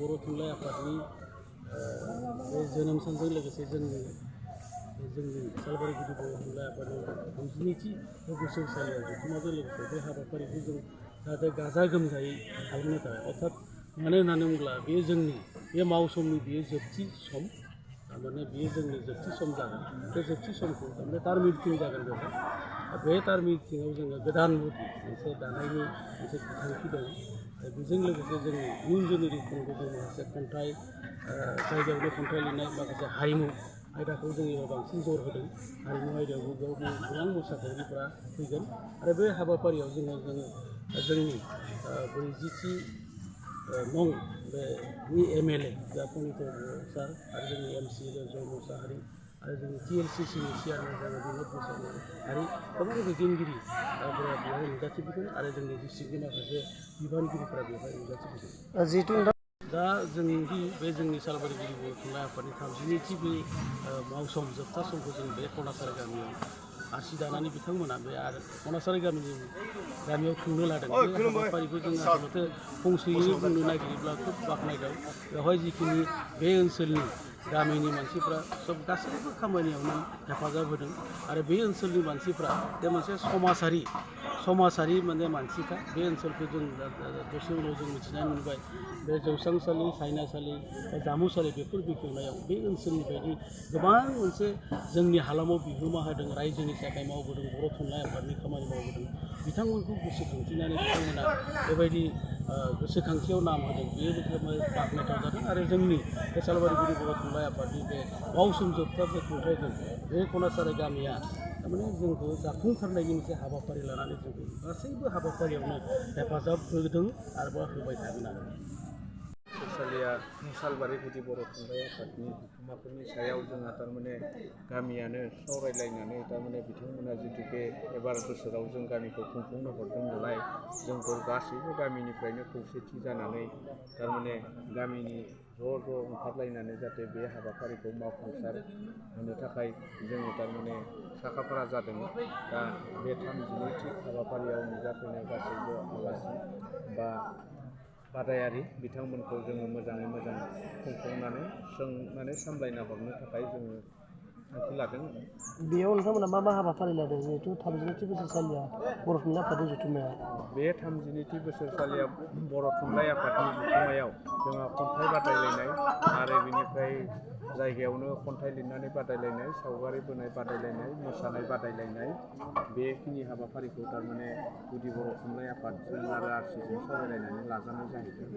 बर' थुनलाइ आफादनि बे जोनोम सानजों लोगोसे जोंनि सालबारि गुदि बर' थुनलाइ आफादनि 32थि बोसोरसालियाव जथुम्माजों लोगोसे बे हाबाफारिखौ जों जाहाथे गाजा गोमजायै खालामनो थाखाय अर्थात मानो होननानै बुङोब्ला बे जोंनि बे मावसमनि बेयो जोबथि सम थारमाने बेयो जोंनि जोबथि सम जागोन बे जोबथि समखौ थारमाने टार्म मिटिं जागोन बेवहाय बे टार्म मिटिङाव जोङो गोदान मोनसे दानायनि मोनसे बिथांखि दं आरो बेजों लोगोसे जोंनि इयुन जेनेरेसनखौ जों माखासे खन्थाइ जायगायावनो खन्थाइ लिरनाय माखासे हारिमु आयदाखौ जोङो बांसिन जर होदों हारिमु आयदायावबो बेयाव गोबां मोसाखावरिफोरा फैगोन आरो बे हाबाफारियाव जोङो जोंनि 42थि नं बे एमएलए जा पनित सार आरो जोंनि एमसि जय मुसाहारि आरो जोंनि टिएलसिसिनि चेयारमेन जानाय बिनद मुसाहारि गोबां दैदेनगिरिफोरा बेवहाय नुजाथिफैगोन आरो जोंनि डिस्ट्रिक्टनि माखासे बिबानगिरिफोरा बेवहाय नुजाथिफैगोन जिहेतु दा जोंदि बे जोंनि सालबारि गुदि बर' थुनलाइ आफादनि 32थि बे मावसम जोबथा समखौ जों बे खनासारि गामियाव आसि दानानै बिथांमोना बे आरो खनासारि गामियाव खुंनो लादों बे हाबाफारिखौ जों आसलथे फंसेयै बुंनो नागिरोब्ला खोब बाख्नायथाव बेवहाय जिखिनि बे ओनसोलनि गामिनि मानसिफ्रा सब गासैबो खामानियावनो हेफाजाब होदों आरो बे ओनसोलनि मानसिफ्रा बे मोनसे समाजारि माने मानसिखा बे ओनसोलखौ जों दसे उनाव जों मिथिनानै मोनबाय बे जौस्रांसालि सायनासालि जामुसालि बेफोर बेखेवनायाव बे ओनसोलनि बायदि गोबां मोनसे जोंनि हालामाव बिहोमा होदों रायजोनि थाखाय मावबोदों बर' थुनलाइ आफादनि खामानि मावबोदों बिथांमोनखौ गोसोखांथिनानै बिथांमोना बेबायदि गोसोखांथियाव नाम होदों बेयो बाख्नायथाव जादों आरो जोंनि बे सालबारि गुदि बर' थुनलाइ आफादनि बे मावसोम जोबथा बे खुंथायखौ बे खनासारि गामिया थारमाने जोंखौ जाफुंसारनायनि मोनसे हाबाफारि लानानै जोंखौ गासैबो हाबाफारियावनो हेफाजाब होदों आरोबा होबाय थागोन आरो सोरसालिया सालबारि गुदि बर' थुनलाइ आफादनि बिहोमाफोरनि सायाव जोंहा थारमाने गामियानो सावरायलायनानै थारमाने बिथांमोना जितु बे एबार बोसोराव जों गामिखौ खुंफुंनो हरदों नालाय जोंफोर गासैबो गामिनिफ्रायनो खौसेथि जानानै थारमाने गामिनि ज' ओंखारलायनानै जाहाथे बे हाबाफारिखौ मावफुंसार होनो थाखाय जोङो थारमाने साखाफारा जादों दा बे 32थि हाबाफारियाव नुजाफैनाय गासैबो आलासि बा बादायारि बिथांमोनखौ जोङो मोजाङै मोजां खुंफुंनानै सामलायना हरनो थाखाय जोङो थांखि लादों बेयाव नोंथांमोना मा हाबाफारि लादों जिहेथु 32थि बोसोरसालिया बर' थुनलाइ आफादनि जथुम्माया बे 32थि बोसोरसालिया बर' थुनलाइ आफादनि जथुम्मायाव जोंहा खन्थाइ बादायलायनाय आरो बिनिफ्राय जायगायावनो खन्थाइ लिरनानै बादायलायनाय सावगारि बोनाय बादायलायनाय मोसानाय बादायलायनाय बेखिनि हाबाफारिखौ थारमाने गुदि बर' थुनलाइ आफादजों आरो आरसिजों सावरायलायनानै लाजानाय जाहैदों